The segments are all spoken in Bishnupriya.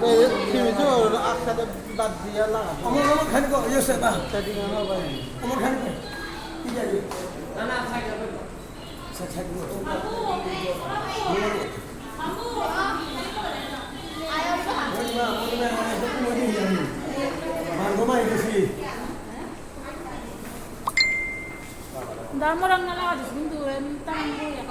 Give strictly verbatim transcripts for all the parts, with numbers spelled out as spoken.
এই সিমিজু আকসাদে বাদ দিয়া লাগা। আমার, আমার খানি কো, ইয়ে সে বা। সেটিং আনা ভাই। আমার খানি কো। ঠিক আছে। না, না, থাক, থাক। Damo lang na lang, hindi rin tanong ko yan.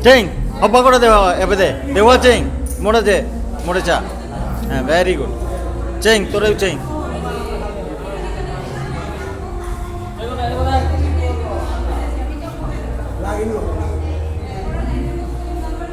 চেং, হবা করে দেওয়া, এবে দে। দেওয়া চেং, মোরে দে, মোরে চা। হ্যাঁ, very good। চেং, তোরেও চেং।